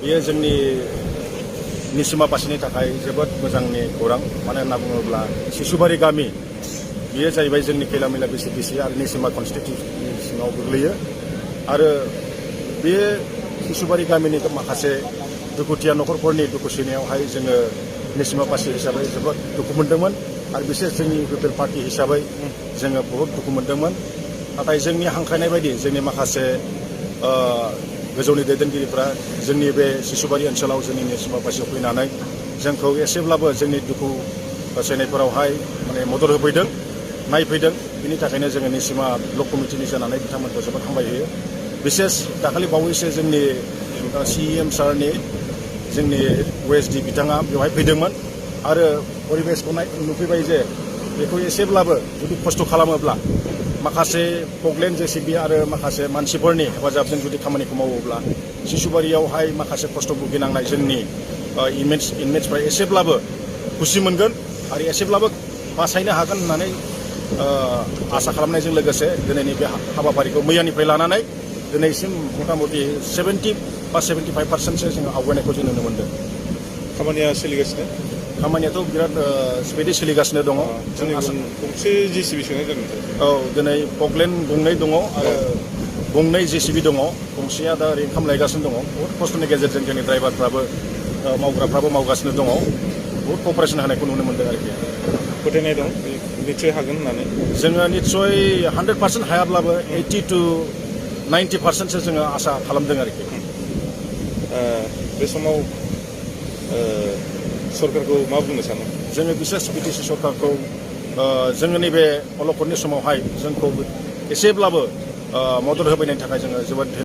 बेयो जोंनि निसिमा बासिनि थाखाय जोबोद मोजांनि खौरां मानो होनना बुङोब्ला सिसुबारि गामि बेयो जाहैबाय जोंनि खैलामैला बिसिडिसि आरो निसिमा कनस्टिटिउन्सि सिङाव गोग्लैयो आरो बे सिसुबारि गामिनि माखासे दुखुथिया नखरफोरनि दुखु सैनायावहाय जोङो निसिमा बासि हिसाबै जोबोद दुखु मोनदोंमोन आरो बिसेस जोंनि पिपल पार्टी हिसाबै जोङो बहुत दुखु मोनदोंमोन नाथाय जोंनि हांख्रायनाय बायदि जोंनि माखासे गोजौनि दैदेनगिरिफ्रा जोंनि बे सिसुबारि ओनसोलाव जोंनि निसिमा बासियाव फैनानै जोंखौ एसेब्लाबो जोंनि दुखु सैनायफोरावहाय माने मदद होफैदों नायफैदों बिनि थाखायनो जोङो निसिमा ब्लक कमिटिनि जानानै बिथांमोनखौ जोबोद हामबायहोयो बिसेस दाखालि बावैसो जोंनि CEM सारनि जोंनि OSD बिथाङा बेवहाय फैदोंमोन आरो परिबेसखौ नुफैबाय जे बेखौ एसेब्लाबो जुदि खस्थ' खालामोब्ला माखासे पगलेन JCB आरो माखासे मानसिफोरनि हेफाजाबजों जुदि खामानिखौ मावोब्ला सिसुबारियावहाय माखासे खस्थ' भुगिनांनाय जोंनि इनमेट्सफ्रा एसेब्लाबो खुसि मोनगोन आरो एसेब्लाबो बासायनो हागोन होननानै आसा खालामनायजों लोगोसे दिनैनि बे हाबाफारिखौ मैयानिफ्राय लानानै दिनैसिम मथा-मथि 70 बा 75% जोङो आवगायनायखौ जों नुनो मोनदों। खामानिया सोलिगासिनो? खामानियाथ' बिराद स्पिडि सोलिगासिनो दङ। गंसे JCB सोनाय जादों? औ दिनै पगलेन गंनै दङ आरो गंनै JCB दङ गंसेया दा ओरैनो खामलायगासिनो दङ बहुत खस्थ'नि गेजेरजों जोंनि ड्राइभारफ्राबो मावग्राफ्राबो मावगासिनो दङ बहुत कपारेसन होनायखौ नुनो मोनदों आरोखि। फोथायनाय दं निस्सय हागोन होननानै? जोङो निस्सय 100% हायाब्लाबो 80 to 90%सो जोङो आसा खालामदों आरोखि। बे समाव सरकारखौ मा बुंनो सानो? जोङो बिसेस BTC सरकारखौ जोङो नैबे अलखदनि समावहाय जोंखौ एसेब्लाबो मदद होफैनायनि थाखाय जोङो जोबोद